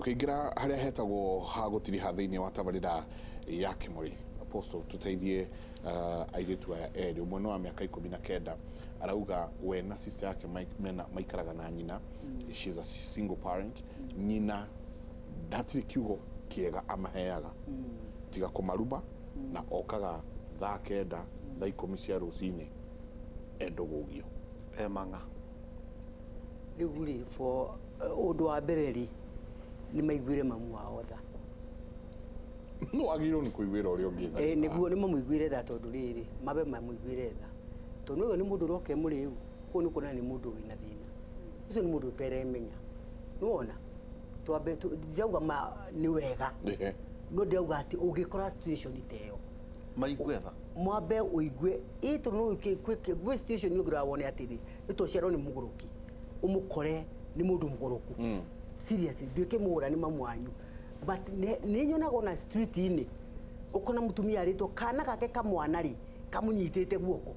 Tũkĩingĩra harĩa hetagwo ha gũtiriha thĩinĩ wa tabarĩra ya Kĩmũrĩ, Apostle, tũteithie airĩtu aya erĩ. Ũmwe nĩ wa mĩaka 19, arauga we na sister yake mena maikaraga na nyina. She is a single parent. Nyina hatirĩ kiugo kĩega amaheaga tiga kũmaruma, na okaga thaa 9, thaa 10 cia rũcinĩ endũgũgio. Emang'a. Rĩu rĩ, for ũndũ wa mbere rĩ, nĩ maiguĩre mamu wao tha. No agĩrĩirwo nĩ kũiguĩra ũrĩa ũngĩ tha. Nĩguo nĩ mamũiguĩre tha, tondũ rĩrĩ, mabe mamũiguĩre tha, tondũ ũyũ nĩ mũndũ ũroka e mũrĩu, koguo nĩ kuonania nĩ mũndũ wĩna thĩna ũcio, nĩ mũndũ ũteremenya. Nĩwona twambe ndirauga ma nĩ wega, no ndĩrauga atĩ ũngĩkora situation ta ĩyo, maigue tha. Mwambe ũigue ĩ, tondũ no gwĩ situation ũngĩrora wone atĩrĩ, nĩ tũciarwo nĩ mũgũrũki, ũmũkore nĩ mũndũ mũgũrũku. Seriously, ndwĩkĩmũra nĩ mamu wanyu, but nĩ nyonaga ona street-inĩ ũkona mũtumia arĩtwo kana gake kamwana rĩ, kamũnyitĩte guoko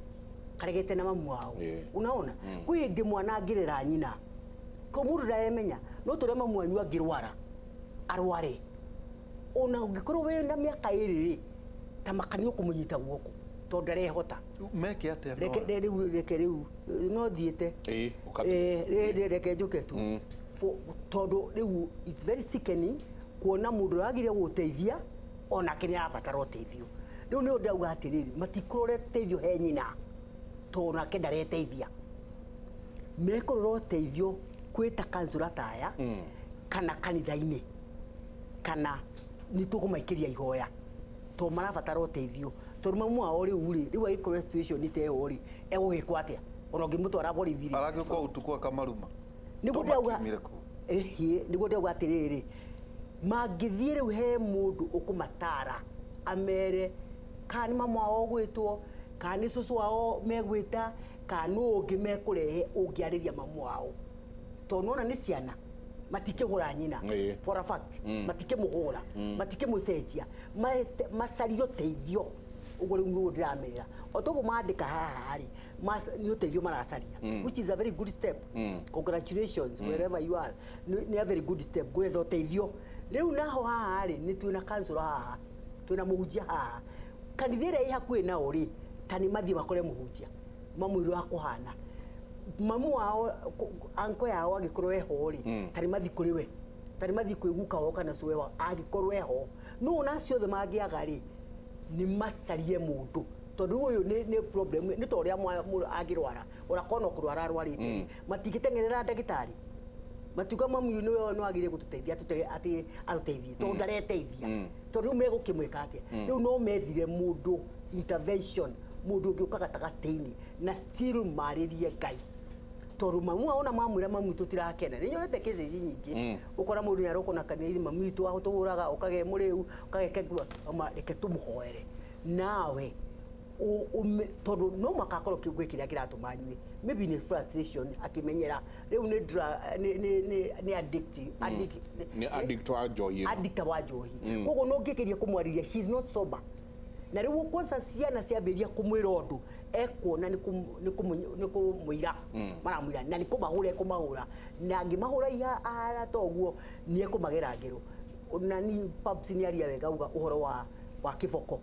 karegete na mamu wao. Unaona, kwĩ hĩndĩ mwana angĩrera nyina ko mũndũ ndaremenya, no tũrĩa mamu wanyu angĩrwara arware, ona ũngĩkorwo wĩ na mĩaka 2 rĩ, ta makani ũkũmũnyita guoko tondũ ndarehota. Meke atĩa? Reke rĩu, reke rĩu no thiĩte. Ĩĩ, Reke njũke tu. Tondũ rĩu it's very sickening kuona mũndũ ũragire gũteithia onake nĩ arabatara ũteithio. Rĩu nĩ ndauga atĩrĩrĩ, matikũrore ũteithio he nyina tondũ onake ndareteithia, mekũrora ũteithio kwĩ ta kansũra ta aya kana kanitha-inĩ, kana nĩ tũkũmaikĩria ihoya tondũ marabatara ũteithio, tondũ mamu wao rĩu rĩ, rĩu agĩkorwo situation ta ĩyo rĩ, egũgĩkwo atĩa ona ũngĩmũtwara borithi rĩ? Aragĩũka ũtukũ akamaruma. Nĩguo To ndĩrauga. makiumire kũu. Ĩhĩ, nĩguo ndĩrauga atĩrĩrĩ, mangĩthiĩ rĩu he mũndũ ũkũmatara, amere kana nĩ mamu wao ũgwĩtwo, kana nĩ cũcũ wao megwĩta, kana nũ ũngĩ mekũrehe ũngĩarĩria mamu wao, tondũ nona nĩ ciana matikĩhũra nyina. For a fact, matikĩmũhũra, matikĩmũcenjia. Macarie ũteithio. Ũguo rĩu nĩguo ndĩramera, o toguo mandĩka haha rĩ, nĩ ũteithio maracaria, which is a very good step. Congratulations, wherever you are. Nĩ a very good step gwetha ũteithio. Rĩu naho haha rĩ, nĩ twĩna councillor haha, twĩna mũhunjia haha, kanitha ĩrĩa ĩ hakuhĩ nao rĩ, ta nĩ mathiĩ makore mũhunjia, mamwĩre ũrĩa kũhana mamu wao, anko yao angĩkorwo eho rĩ, ta nĩ mathiĩ kũrĩ we, ta nĩ mathiĩ kwĩ guka wao kana cũwe wao angĩkorwo eho. No ona acio othe mangĩaga rĩ, nĩ macarie mũndũ, tondũ rĩu ũyũ nĩ problem, nĩ ta ũrĩa mũndũ angĩrwara, ona korwo no kũrwara arwarĩte rĩ, matingĩteng'erera ndagĩtarĩ matiuga mamu ũyũ nĩwe no agĩrĩire gũtũteithia, atĩ atũteithie tondũ ndareteithia, tondũ rĩu megũkĩmwĩka atĩa? Rĩu no methire mũndũ, intervention, mũndũ ũngĩũka gatagatĩ-inĩ na still marĩrie Ngai, tondũ mamu wao ona mamwĩra mamu tũtirakena. Nĩ nyonete cases nyingĩ, ũkora mũndũ nĩ aroka na kanitha-inĩ, mamu witũ atũhũraga, ũkage mũrĩu, ũkage ma, reke tũmũhoere nawe tondũ no mũhaka akorwo gwĩ kĩrĩa kĩratũma anyue, maybe nĩ frustration akĩmenyera rĩu nĩ nĩ addict. Nĩ addict wa njohi ĩno. Addict wa njohi. Koguo no ngĩgeria kũmwarĩria, she is not sober. Na rĩu kwanza ciana ciambĩrĩria kũmwĩra ũndũ, ekuona nĩ kũmũira maramũira na nĩ kũmahũra ekũmahũra, na angĩmahũra iha ahana ta ũguo nĩ ekũmagera ngero. Na ni Pabs nĩ aria wega auga ũhoro wa kĩboko.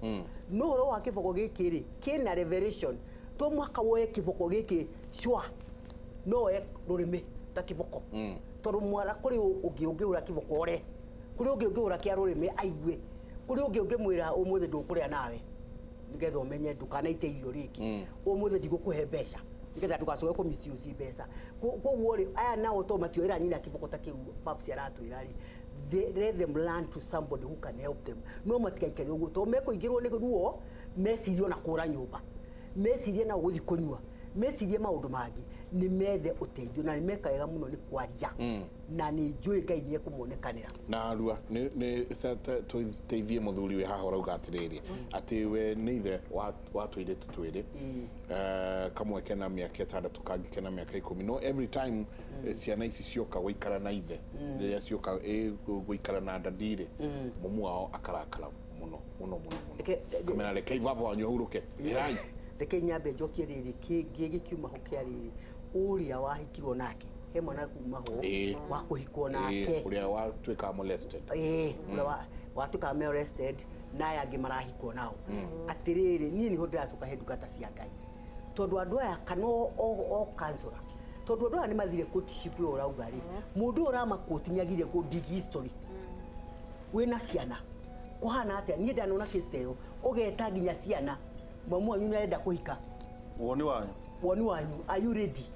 No ũhoro wa kĩboko gĩkĩ rĩ, kĩna revelation, to mũhaka woe kĩboko gĩkĩ cwa, no woe rũrĩmĩ ta kĩboko, tondũ mwara kũrĩ ũngĩ ũngĩhũra kĩboko ore, kũrĩ ũngĩ ũngĩhũra kĩa rũrĩmĩ aigue, kũrĩ ũngĩ ũngĩmwĩra ũmũthĩ ndũkũrĩa nawe nĩgetha ũmenye ndũkanaite irio rĩngĩ, ũmũthĩ ndigũkũhe mbeca nĩgetha ndũgacoke kũ misuse mbeca. Koguo rĩ, aya nao to matioera nyina kĩboko ta kĩu Paps aratwĩra rĩ, let them learn to somebody who can help them. No matigaikare ũguo, tondũ mekũingĩrwo nĩ ruo, mecirie ona kũra nyũmba, mecirie nao gũthiĩ kũnyua, mecirie maũndũ mangĩ. Nĩ methe ũteithio na nĩ meka wega mũno nĩ kwaria, na nĩ njũĩ Ngai nĩ ekũmonekanĩra. Na arua nĩ tũteithie mũthuri wĩ haha ũrauga atĩrĩrĩ, atĩ we nĩ ithe wa tũirĩtu twĩrĩ, kamwe kena mĩaka 6, kangĩ kena mĩaka 10, no every time ciana ici cioka gũikara na ithe, rĩrĩa cioka gũikara na daddy rĩ, mũmu wao akarakara mũno mũno mũno mũno. Kamera reke baba wanyu ahurũke, ĩrai. Reke nyambe njokie rĩrĩ kĩngĩ gĩkiuma ho kĩa rĩrĩ, ũrĩa wahikirwo nake. He mwana kuma ho wa kũhikwo nake. Ũrĩa watuĩka molested. Ĩĩ, ũrĩa watuĩka molested na aya angĩ marahikwo nao. Atĩrĩrĩ, niĩ nĩho ndĩracoka he ndungata cia Ngai, tondũ andũ aya kana o counselor, tondũ andũ aya nĩ mathire courtship ĩyo ũrauga rĩ, mũndũ ũyũ ũramakũti nĩ agire kũ dig history wĩna ciana kũhana atĩa. Niĩ ndanona case ta ĩyo, ũgeta nginya ciana, mamu wanyu nĩ arenda kũhika. Woni wanyu. Woni wanyu, are you ready?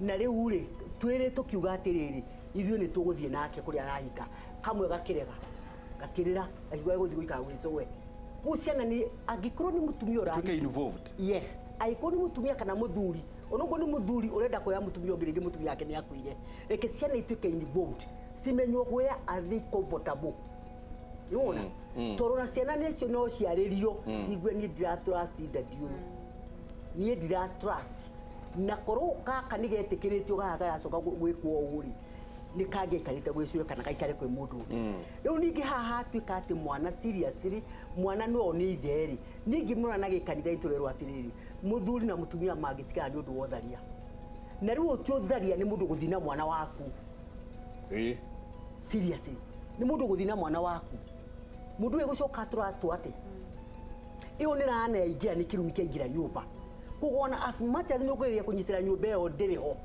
Na rĩu rĩ, twĩrĩ tũkiuga atĩrĩrĩ, ithuĩ nĩ tũgũthiĩ nake kũrĩa arahika. Kamwe gakĩrega, gakĩrĩra, gakiuga gũthiĩ gũikara gwĩ cũwe. Kũu ciana nĩ angĩkorwo nĩ mũtumia tuĩke ũrahika, involved. Yes, angĩkorwo nĩ mũtumia kana mũthuri, onokorwo nĩ mũthuri ũrenda kuoya mũtumia ũngĩ, rĩngĩ mũtumia wake nĩ akuire, reke ciana ituĩke involved, cimenywo where are they comfortable. Nĩwona, tondũ ona ciana nĩcio no ciarĩrio, cigue niĩ ndira trust daddy ũyũ, niĩ ndira trust, na korwo gaka nĩ getĩkĩrĩtio, gaka garacoka gwĩkwo ũũ rĩ, nĩ kangĩaikarĩte gwĩ cũwe kana gaikare kwĩ mũndũ ũngĩ. Rĩu ningĩ haha hatuĩka atĩ mwana, seriously, mwana no nĩ ithe rĩ, ningĩ mũrona na gĩkanitha itũrerwo atĩrĩrĩ, mũthuri na mũtumia mangĩtigana nĩ ũndũ wa ũtharia, na rĩu ũti ũtharia nĩ mũndũ gũthiĩ na mwana waku. Seriously, nĩ mũndũ gũthiĩ na mwana waku, mũndũ ũyũ gũcoka trust atĩ ĩyo nĩ rana yaingĩra, nĩ kĩrumi kĩaingĩra nyũmba. Koguo ona as much as nĩ ũkũgeria kũnyitĩra nyũmba ĩyo, ndĩrĩ ho,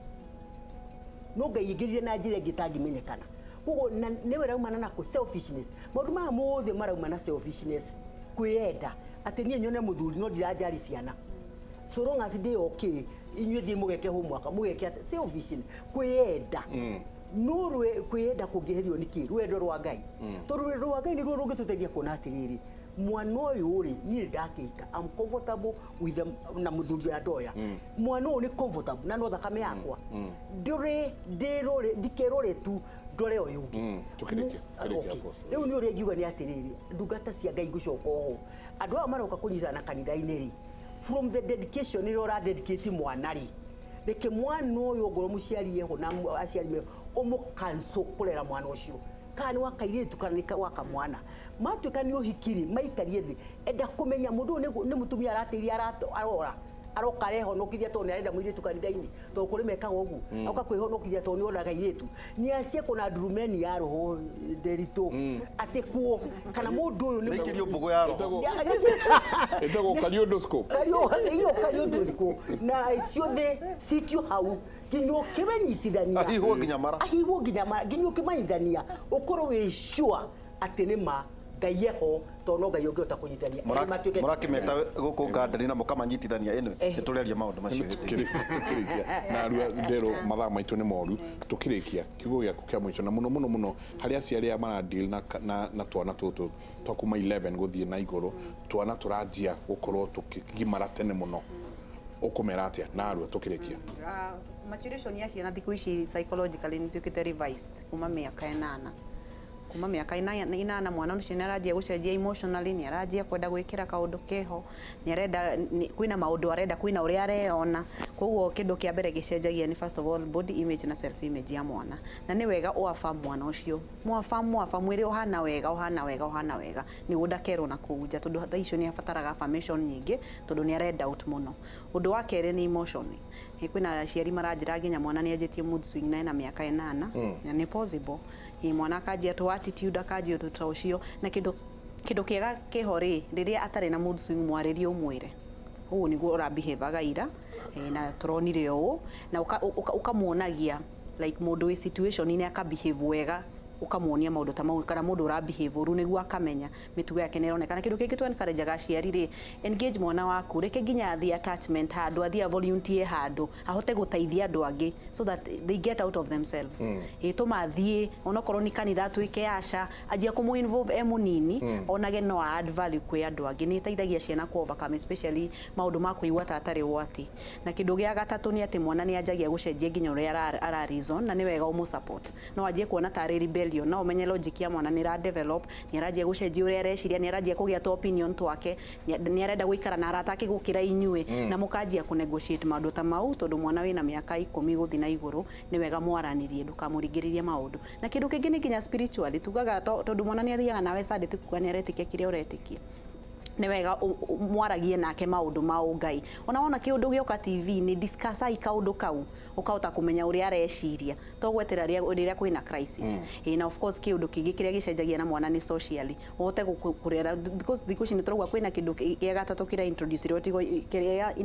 no Ngai ingĩrire na njĩra ĩngĩ ĩtangĩmenyekana. Koguo na nĩwe raumana na kũ selfishness. Maũndũ maya mothe marauma na selfishness, kwĩyenda, atĩ niĩ nyone mũthuri no ndiranjari ciana, so long as ndĩ okay, inyuĩ thiĩ mũgeke homework, mũgeke atĩ selfishness, kwĩyenda. No kwĩyenda kũngĩherio nĩ kĩ? Rwendo rwa Ngai, tondũ rwendo rwa Ngai nĩruo rũngĩtũteithia kuona atĩrĩrĩ, mwana ũyũ rĩ, niĩ ndakĩhika, I'm comfortable with them, na mũthuri ũrĩa ndoya mwana ũyũ nĩ comfortable na no thakame yakwa, ndũrĩ ndĩrore, ndikerore tu, ndore ũyũ ũngĩ. Tũkĩrĩkia, tũkĩrĩkia, Apostle. Rĩu nĩ ũrĩa ingiuga nĩ atĩrĩrĩ, ndungata cia Ngai, ngũcoka oho, andũ aya maroka kũnyitana kanitha-inĩ rĩ, from the dedication ĩrĩa ũradedicate mwana rĩ, reke mwana ũyũ, ongorwo mũciari eho na aciari meho, ũmũkanco kũrera mwana ũcio, kana nĩ wa kairĩtu kana nĩ wa kamwana, matuĩka nĩ ũhiki rĩ, maikarie thĩ, enda kũmenya mũndũ ũyũ nĩ mũtumia arateithia, arora aroka arehonokithia tondũ nĩ arenda mũirĩtu kanitha-inĩ, tondũ kũrĩ mekaga ũguo, agoka kwĩhonokithia tondũ nĩ ona kairĩtu, nĩ acekwo na ndurumeni ya roho ndĩritũ, acekwo kana mũndũ ũyũ nĩ Nĩikĩrio mbũgũ ya roho. Ĩtagwo kariondoscope. Iyo kariondosco na ciothe cikio hau nginya ũkĩmenyitithania. Ahihwo nginya mara. Ahihwo nginya mara, nginya ũkĩmanyithania ũkorwo wĩ sure atĩ nĩ ma Ngai eho, tondũ no Ngai ũngĩhota kũnyitithania. Erĩ matuĩke- Mũrakĩmeta gũkũ ngandari na mũkamanyitithania ĩno, nĩ tũreria maũndũ macio hĩndĩ ĩngĩ. Tukĩrĩkia na arua nderũ, mathaa maitũ nĩ moru. Tukĩrĩkia, kiugo gĩaku kĩa mũico, na mũno mũno mũno harĩ aciari arĩa mara deal na twana tũtũ twa kuma 11 gũthiĩ na igũrũ, twana tũranjia gũkorwo tũkĩgimara tene mũno, ũkũmera atĩa na arua tũkĩrĩkia? Maturation ya ciana thikũ ici psychologically nĩ ituĩkĩte revised kuma mĩaka 8. Kuma mĩaka 8 mwana ũcio nĩ aranjia gũcenjia emotionally, nĩ aranjia kwenda gwĩkĩra kaũndũ keho, nĩ arenda kwĩna maũndũ arenda, kwĩna ũrĩa areyona. Koguo kĩndũ kĩa mbere gĩcenjagia nĩ first of all body image na self image ya mwana, na nĩ wega ũaffirm mwana ũcio, mũaffirm, mũaffirm, mwĩre ũhana wega, ũhana wega, ũhana wega, nĩguo ndakerwo na kũu nja, tondũ thaa icio nĩ abataraga affirmation nyingĩ, tondũ nĩ arenda out mũno. Ũndũ wa kerĩ nĩ emotion. Ĩ, kwĩna aciari maranjĩra nginya mwana nĩ anjĩtie mood swing na ena mĩaka 8, na nĩ possible. Ĩ, mwana akanjia tũ attitude, akanjia ũndũ ta ũcio, na kĩndũ kĩega kĩho rĩ, rĩrĩa atarĩ na mood swing, mwarĩrie, ũmwĩre ũũ nĩguo ũrabehaveaga ira, na tũronire ũũ, na ũkamuonagia like mũndũ wĩ situation-inĩ akabehave wega, ũkamuonia maũndũ ta mau, kana mũndũ ũrabehave ũru, nĩguo akamenya mĩtugo yake nĩ ĩronekana. Kĩndũ kĩngĩ tũ encourage aciari rĩ, engage mwana waku, reke nginya athiĩ attachment handũ, athiĩ volunteer handũ, ahote gũteithia andũ angĩ so that they get out of themselves. Ĩ, tũma athiĩ onokorwo nĩ kanitha, atuĩke aca, anjia kũmũ involve e mũnini, onage no add value kwĩ andũ angĩ. Nĩ ĩteithagia ciana ku overcome especially maũndũ ma kũigua ta atarĩ ũgwati. Na kĩndũ gĩa gatatũ nĩ atĩ mwana nĩ anjagia gũcenjia nginya ũrĩa ara reason, na nĩ wega ũmũ support. No anjie kuona tarĩ rebellion, no ũmenye logic ya mwana nĩ ĩra develop, nĩ aranjia gũcenjia ũrĩa areciria, nĩ aranjia kũgĩa tũ opinion twake, nĩ arenda gũikara na arata ake gũkĩra inyuĩ, na mũkanjia kũ negotiate maũndũ ta mau, tondũ mwana wĩna mĩaka 10 gũthiĩ na igũrũ nĩ wega mwaranĩrie, ndũkamũringĩrĩrie maũndũ. Na kĩndũ kĩngĩ nĩ nginya spiritually tugaga, tondũ mwana nĩ athiaga nawe Sunday, ti kuga nĩ aretĩkia kĩrĩa ũretĩkia. Nĩ wega mwaragie nake maũndũ ma ũngai. Ona wona kĩũndũ gĩoka TV-inĩ, discussai kaũndũ kau, ũkahota kũmenya ũrĩa areciria, to gwetera rĩrĩa kwĩna crisis. Ĩĩ, na of course kĩũndũ kĩngĩ kĩrĩa gĩcenjagia na mwana nĩ socially ũhote kũrera, because thikũ ici nĩ tũrauga kwĩna kĩndũ gĩa gatatũ kĩrĩa introduce rwo tigo kĩrĩa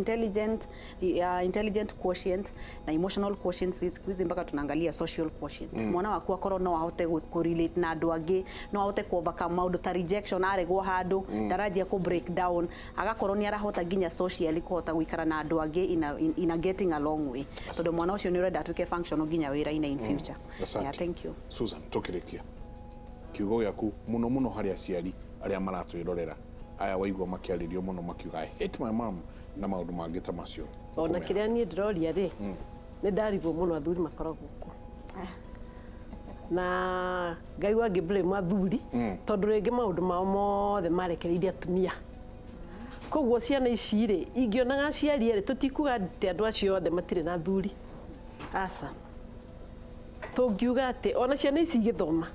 intelligent quotient na emotional quotient. Siku hizi mpaka tunaangalia social quotient. Mwana waku akorwo no ahote kũ-relate na andũ angĩ, no ahote ku overcome maũndũ ta rejection, aregwo handũ ndaranjia kũ break down, agakorwo nĩ arahota nginya socially kũhota gũikara na andũ angĩ in a getting along way, tondũ mwana ũcio nĩ ũrenda atuĩke functional nginya wĩra-inĩ in future. Asante. Yeah, thank you. Susan, tũkĩrĩkia, kiugo gĩaku mũno mũno harĩ aciari arĩa maratwĩrorera aya waigua makĩarĩrio mũno makiuga, "I hate my mom," na maũndũ mangĩ ta macio. Ona Ũkũmera. kĩrĩa niĩ ndĩroria rĩ, nĩ ndarigwo mũno athuri makoragwo kuo na ngaigua ngĩ blame athuri, tondũ rĩngĩ maũndũ mao mothe marekereirie atumia. Koguo ciana ici rĩ, ingĩonaga aciari erĩ, tũtikuga atĩ andũ acio othe matirĩ na athuri, aca. Tũngiuga atĩ ona ciana ici igĩthoma,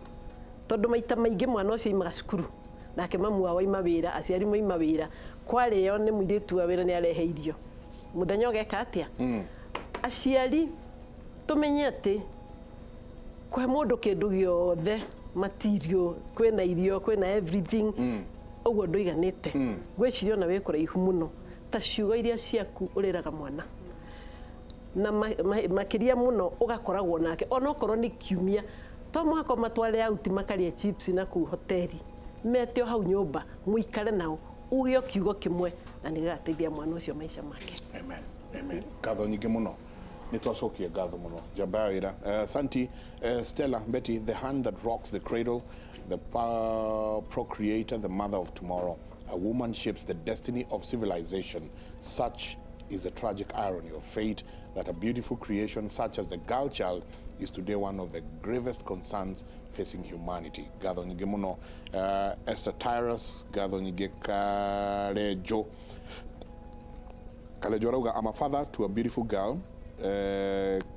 tondũ maita maingĩ mwana ũcio aimaga cukuru nake mamu wao aima wĩra, aciari maima wĩra, kwarĩo nĩ mũirĩtu wa wĩra nĩ arehe irio mũthenya, ũgeka atĩa? Aciari tũmenye atĩ kũhe mũndũ kĩndũ gĩothe, material, kwĩna irio, kwĩna everything, ũguo ndũiganĩte. Ngwĩciria ona wĩ kũraihu mũno ta ciugo iria ciaku ũrĩraga mwana na makĩria mũno ũgakoragwo nake onokorwo nĩ kiumia, to mũhaka ũmatware out makarĩe chips na kũu hoteri, mete o hau nyũmba mũikare nao, uge o kiugo kĩmwe na nĩ gĩgateithia mwana ũcio maica make. Amen, amen. Ngatho nyingĩ mũno, nĩ twacokia ngatho mũno njamba ya wĩra. Santi Stella Betty, the hand that rocks the cradle, the procreator, the mother of tomorrow. A woman shapes the destiny of civilization. Such is the tragic irony of fate that a beautiful creation such as the girl child is today one of the gravest concerns facing humanity. Ngatho nyingĩ mũno. Esther Tyrus, ngatho nyingĩ. Karejo Karenjo arauga, "I'm a father to a beautiful girl,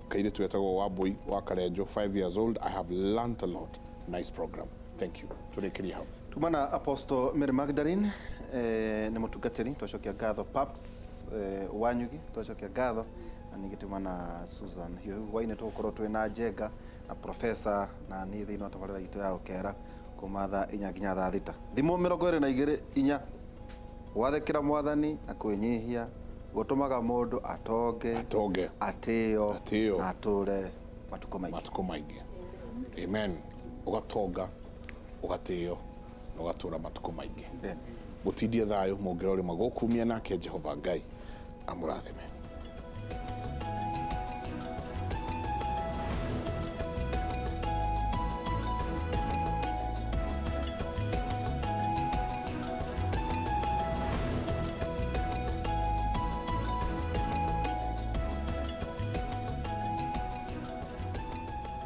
kairĩtu etagwo Wambui wa Karenjo, 5 years old. I have learnt a lot. Nice program, thank you." Tũrĩkĩrie hau. Tumana Apostle Mary Magdalene, nĩ mũtungatĩri, twacokia ngatho. Paps Wanyugi, twacokia ngatho. Na ningĩ tumana Susan Hiũhu. Hwainĩ tũgũkorwo twĩ na Njenga na professor na niĩ thĩinĩ wa tabarĩra itũ ya ũkera kuma thaa 4 nginya thaa 6. Thimũ 24. Gwathĩkĩra mwathani na kwĩnyihia gũtũmaga mũndũ atonge, atonge, atĩo, atĩo, na atũre matukũ maingĩ. Matukũ maingĩ, amen. Ũgatonga, ũgatĩo na ũgatũra matukũ maingĩ. Amen. Mũtindie thayũ, mũngĩrorĩma gũkumia nake Jehova Ngai amũrathime.